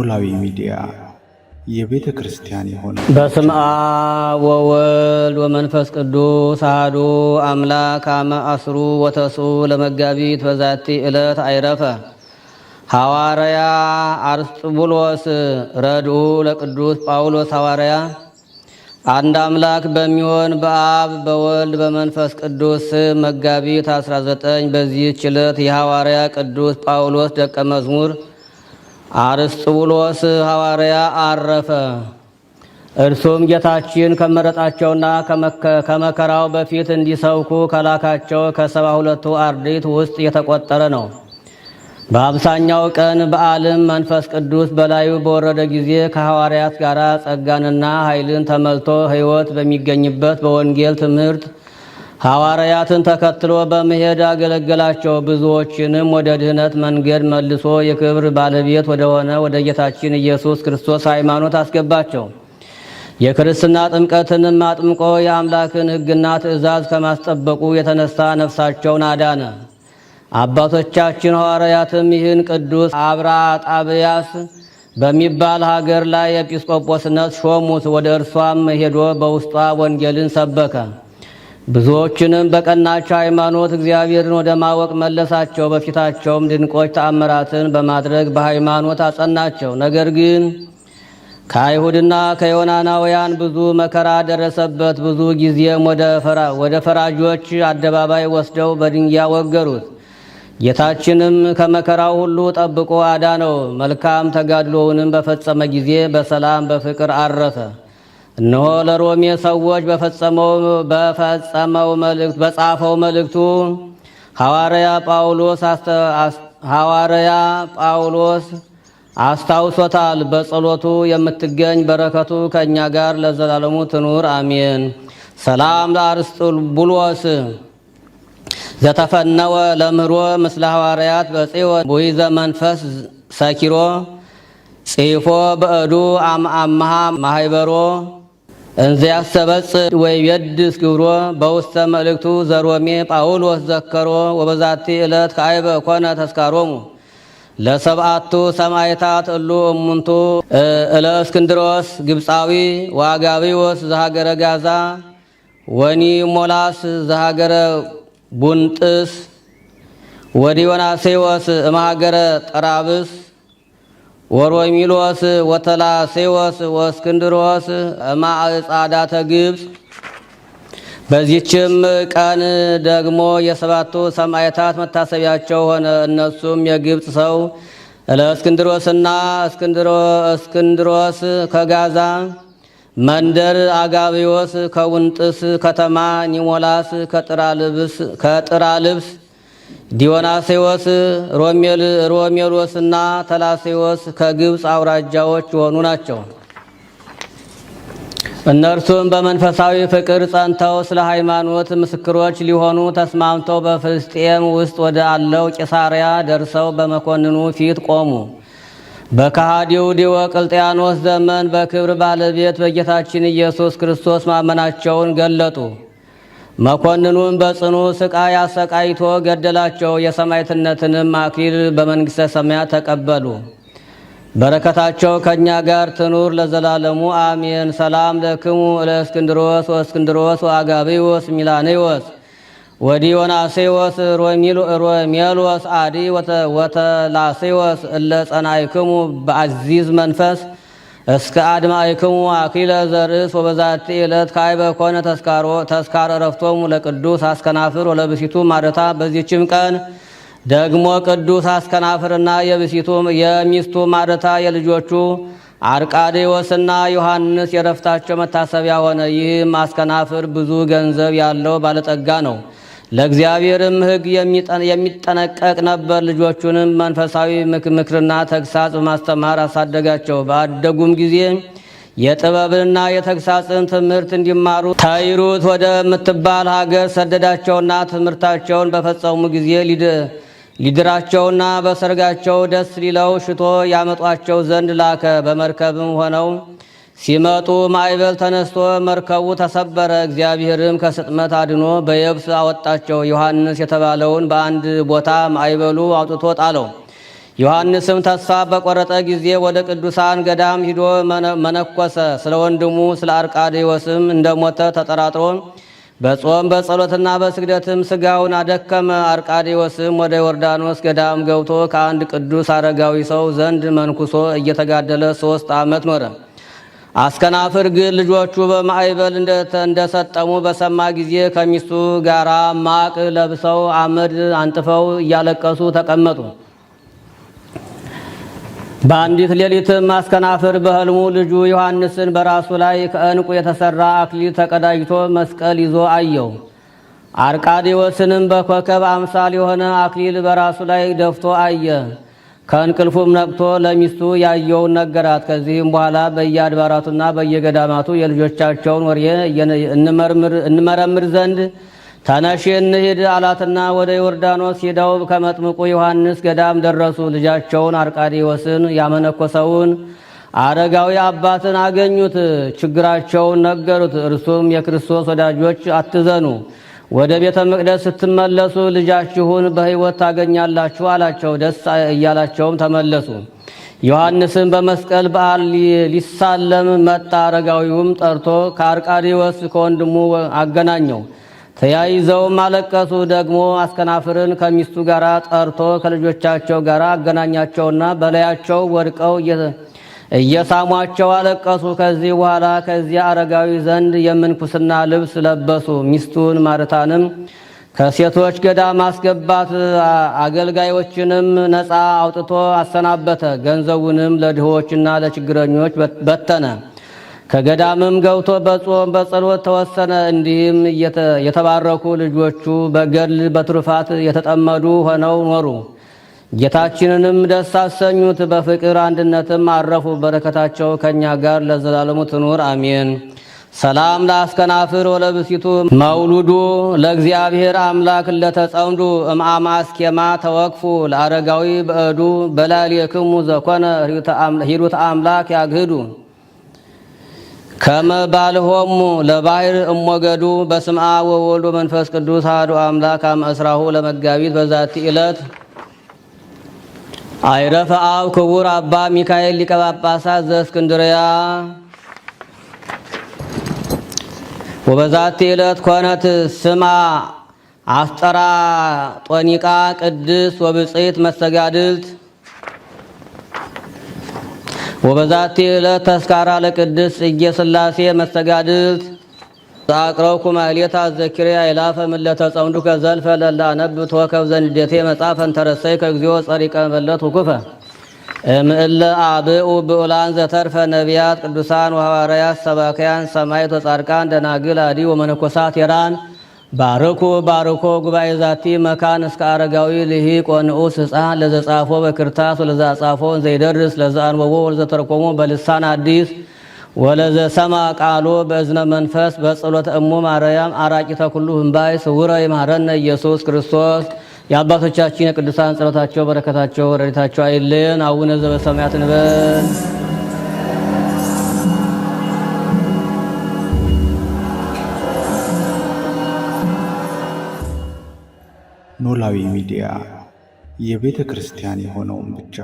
ኖላዊ ሚዲያ የቤተ ክርስቲያን የሆነ በስመ አብ ወወልድ ወመንፈስ ቅዱስ አሐዱ አምላክ። አመ አስሩ ወተስዑ ለመጋቢት በዛቲ ዕለት አይረፈ ሐዋርያ አርስጥቡሎስ ረድኡ ለቅዱስ ጳውሎስ ሐዋርያ። አንድ አምላክ በሚሆን በአብ በወልድ በመንፈስ ቅዱስ ስም መጋቢት 19 በዚህች ዕለት የሐዋርያ ቅዱስ ጳውሎስ ደቀ መዝሙር አርስጥቡሎስ ሐዋርያ አረፈ። እርሱም ጌታችን ከመረጣቸውና ከመከራው በፊት እንዲሰብኩ ከላካቸው ከ72ቱ አርድእት ውስጥ የተቆጠረ ነው። በ50ኛው ቀን በዓልም መንፈስ ቅዱስ በላዩ በወረደ ጊዜ ከሐዋርያት ጋር ጸጋንና ኃይልን ተመልቶ ሕይወት በሚገኝበት በወንጌል ትምህርት ሐዋርያትን ተከትሎ በመሄድ አገለገላቸው። ብዙዎችንም ወደ ድህነት መንገድ መልሶ የክብር ባለቤት ወደሆነ ወደ ጌታችን ኢየሱስ ክርስቶስ ሃይማኖት አስገባቸው። የክርስትና ጥምቀትንም አጥምቆ የአምላክን ሕግና ትእዛዝ ከማስጠበቁ የተነሳ ነፍሳቸውን አዳነ። አባቶቻችን ሐዋርያትም ይህን ቅዱስ አብራጣብያስ በሚባል ሀገር ላይ ኤጲስቆጶስነት ሾሙት። ወደ እርሷም ሄዶ በውስጧ ወንጌልን ሰበከ። ብዙዎችንም በቀናች ሃይማኖት እግዚአብሔርን ወደ ማወቅ መለሳቸው። በፊታቸውም ድንቆች ተአምራትን በማድረግ በሃይማኖት አጸናቸው። ነገር ግን ከአይሁድና ከዮናናውያን ብዙ መከራ ደረሰበት። ብዙ ጊዜም ወደ ፈራጆች አደባባይ ወስደው በድንጋይ ወገሩት። ጌታችንም ከመከራው ሁሉ ጠብቆ አዳነው። መልካም ተጋድሎውንም በፈጸመ ጊዜ በሰላም በፍቅር አረፈ። እነሆ ለሮሜ ሰዎች በፈጸመው መልእክት በጻፈው መልእክቱ ሐዋርያ ጳውሎስ አስታውሶታል። በጸሎቱ የምትገኝ በረከቱ ከእኛ ጋር ለዘላለሙ ትኑር አሜን። ሰላም ለአርስጥቡሎስ ዘተፈነወ ለምህሮ ምስለ ሐዋርያት በጽዮን ቡይዘ መንፈስ ሰኪሮ ጽፎ በእዱ አምአምሃ ማህበሮ እንዘያሰበጽ ወይየድስ ግብሮ በውስተ መልእክቱ ዘሮሜ ጳውሎስ ዘከሮ። ወበዛቲ ዕለት ካይበ ኮነ ተስካሮሙ ለሰብአቱ ሰማዕታት እሉ እሙንቱ እለ እስክንድሮስ ግብፃዊ ወአጋቢዎስ ዘሀገረ ጋዛ ወኒሞላስ ዘሀገረ ቡንጥስ ወዲዮናሴዎስ እምሀገረ ጠራብስ ወሮሚሎስ ወተላሴዎስ ወእስክንድሮስ እማዕጻዳተ ግብፅ። በዚህችም ቀን ደግሞ የሰባቱ ሰማዕታት መታሰቢያቸው ሆነ። እነሱም የግብፅ ሰው ለእስክንድሮስና እስክንድሮስ ከጋዛ መንደር፣ አጋቢዎስ ከውንጥስ ከተማ፣ ኒሞላስ ከጥራ ልብስ፣ ዲዮናሴዎስ፣ ሮሜሎስና ተላሴዎስ ከግብፅ አውራጃዎች የሆኑ ናቸው። እነርሱም በመንፈሳዊ ፍቅር ጸንተው ስለ ሃይማኖት ምስክሮች ሊሆኑ ተስማምተው በፍልስጤም ውስጥ ወደ አለው ቂሳርያ ደርሰው በመኮንኑ ፊት ቆሙ። በከሃዲው ዲዮቅልጥያኖስ ዘመን በክብር ባለቤት በጌታችን ኢየሱስ ክርስቶስ ማመናቸውን ገለጡ። መኮንኑም በጽኑ ስቃይ አሰቃይቶ ገደላቸው። የሰማዕትነትንም አክሊል በመንግሥተ ሰማያት ተቀበሉ። በረከታቸው ከእኛ ጋር ትኑር ለዘላለሙ አሜን። ሰላም ለክሙ ለእስክንድሮስ ወእስክንድሮስ ወአጋቢዎስ ሚላኔዎስ ወዲዮናሴዎስ ሮሜሎስ አዲ ወተላሴዎስ እለ ጸናይክሙ በአዚዝ መንፈስ እስከ አድማይክሙ አኪለ ዘርእስ። ወበዛቲ ዕለት ካዕበ ኮነ ተስካረ ዕረፍቶሙ ለቅዱስ አስከናፍር ወለብሲቱ ማርታ። በዚህችም ቀን ደግሞ ቅዱስ አስከናፍርና የብሲቱ የሚስቱ ማርታ የልጆቹ አርቃዴዎስና ዮሐንስ የረፍታቸው መታሰቢያ ሆነ። ይህም አስከናፍር ብዙ ገንዘብ ያለው ባለጠጋ ነው። ለእግዚአብሔርም ሕግ የሚጠነቀቅ ነበር። ልጆቹንም መንፈሳዊ ምክርና ተግሳጽ በማስተማር አሳደጋቸው። ባደጉም ጊዜ የጥበብንና የተግሳጽን ትምህርት እንዲማሩ ተይሩት ወደምትባል ሀገር ሰደዳቸውና ትምህርታቸውን በፈጸሙ ጊዜ ሊድራቸውና በሰርጋቸው ደስ ሊለው ሽቶ ያመጧቸው ዘንድ ላከ። በመርከብም ሆነው ሲመጡ ማዕበል ተነስቶ መርከቡ ተሰበረ። እግዚአብሔርም ከስጥመት አድኖ በየብስ አወጣቸው። ዮሐንስ የተባለውን በአንድ ቦታ ማዕበሉ አውጥቶ ጣለው። ዮሐንስም ተስፋ በቆረጠ ጊዜ ወደ ቅዱሳን ገዳም ሂዶ መነኮሰ። ስለ ወንድሙ ስለ አርቃዴዎስም እንደሞተ ተጠራጥሮ በጾም በጸሎትና በስግደትም ስጋውን አደከመ። አርቃዴዎስም ወደ ዮርዳኖስ ገዳም ገብቶ ከአንድ ቅዱስ አረጋዊ ሰው ዘንድ መንኩሶ እየተጋደለ 3 ዓመት ኖረ። አስከናፍር ግን ልጆቹ በማዕበል እንደሰጠሙ በሰማ ጊዜ ከሚስቱ ጋራ ማቅ ለብሰው አመድ አንጥፈው እያለቀሱ ተቀመጡ። በአንዲት ሌሊትም አስከናፍር በሕልሙ ልጁ ዮሐንስን በራሱ ላይ ከዕንቁ የተሰራ አክሊል ተቀዳጅቶ መስቀል ይዞ አየው። አርቃዴዎስንም በኮከብ አምሳል የሆነ አክሊል በራሱ ላይ ደፍቶ አየ። ከእንቅልፉም ነቅቶ ለሚስቱ ያየውን ነገራት። ከዚህም በኋላ በየአድባራቱና በየገዳማቱ የልጆቻቸውን ወሬ እንመረምር ዘንድ ተነሺ እንሂድ አላትና ወደ ዮርዳኖስ ሂደው ከመጥምቁ ዮሐንስ ገዳም ደረሱ። ልጃቸውን አርቃዴዎስን ያመነኮሰውን አረጋዊ አባትን አገኙት። ችግራቸውን ነገሩት። እርሱም የክርስቶስ ወዳጆች አትዘኑ፣ ወደ ቤተ መቅደስ ስትመለሱ ልጃችሁን በሕይወት ታገኛላችሁ አላቸው። ደስ እያላቸውም ተመለሱ። ዮሐንስም በመስቀል በዓል ሊሳለም መጣ። አረጋዊውም ጠርቶ ከአርቃዴዎስ ከወንድሙ አገናኘው። ተያይዘውም አለቀሱ። ደግሞ አስከናፍርን ከሚስቱ ጋር ጠርቶ ከልጆቻቸው ጋር አገናኛቸውና በላያቸው ወድቀው እየሳሟቸው አለቀሱ። ከዚህ በኋላ ከዚያ አረጋዊ ዘንድ የምንኩስና ልብስ ለበሱ። ሚስቱን ማርታንም ከሴቶች ገዳም አስገባት። አገልጋዮችንም ነፃ አውጥቶ አሰናበተ። ገንዘቡንም ለድሆችና ለችግረኞች በተነ። ከገዳምም ገብቶ በጾም በጸሎት ተወሰነ። እንዲህም የተባረኩ ልጆቹ በገድል በትሩፋት የተጠመዱ ሆነው ኖሩ። ጌታችንንም ደስ አሰኙት። በፍቅር አንድነትም አረፉ። በረከታቸው ከእኛ ጋር ለዘላለሙ ትኑር አሜን። ሰላም ለአስከናፍር ወለብሲቱ መውሉዱ ለእግዚአብሔር አምላክ ለተጸምዱ እምአማ አስኬማ ተወክፉ ለአረጋዊ በእዱ በላሊክሙ ዘኮነ ሂሩተ አምላክ ያግህዱ ከመ ባልሆሙ ለባሕር እሞገዱ። በስመ አብ ወወልድ ወመንፈስ ቅዱስ አሐዱ አምላክ አመ እስራሁ ለመጋቢት በዛቲ ዕለት አይረፈ አብ ክቡር አባ ሚካኤል ሊቀ ጳጳሳት ዘእስክንድርያ። ወበዛቲ ዕለት ኮነት ስማ አስጠራጦኒቃ ቅድስት ወብፅዕት መስተጋድልት። ወበዛቲ ዕለት ተስካራ ለቅድስት ጽጌ ሥላሴ መስተጋድልት። ዘአቅረብኩ ማሕሌተ አዘኪርያ ይላፈ ምለተ ጸምዱከ ዘልፈ ለላ ነብብ ተወከብ ዘንዴቴ መጻፈን ተረሰይ ከግዚኦ ጸሪቀ መለት ውኩፈ እምእለ አብኡ ብኡላን ዘተርፈ ነቢያት ቅዱሳን ወሐዋርያት ሰባክያን ሰማዕት ወጻድቃን ደናግል አዲ ወመነኮሳት የራን ባርኩ ባርኮ ጉባኤ ዛቲ መካን እስከ አረጋዊ ልሂቅ ወንዑስ ሕፃን ለዘጻፎ በክርታስ ወለዘጻፎ ዘይደርስ ለዘአንበቦ ወለዘተርኮሞ በልሳን አዲስ ወለዘሰማ ቃሎ በእዝነ መንፈስ በጸሎተ እሙ ማርያም አራቂተ ኩሉ እምባይ ስውረ ይምሐረነ ኢየሱስ ክርስቶስ። የአባቶቻችን የቅዱሳን ጸሎታቸው በረከታቸው ረድኤታቸው አይለየን። አቡነ ዘበሰማያት ንበል። ኖላዊ ሚዲያ የቤተ ክርስቲያን የሆነውን ብቻ።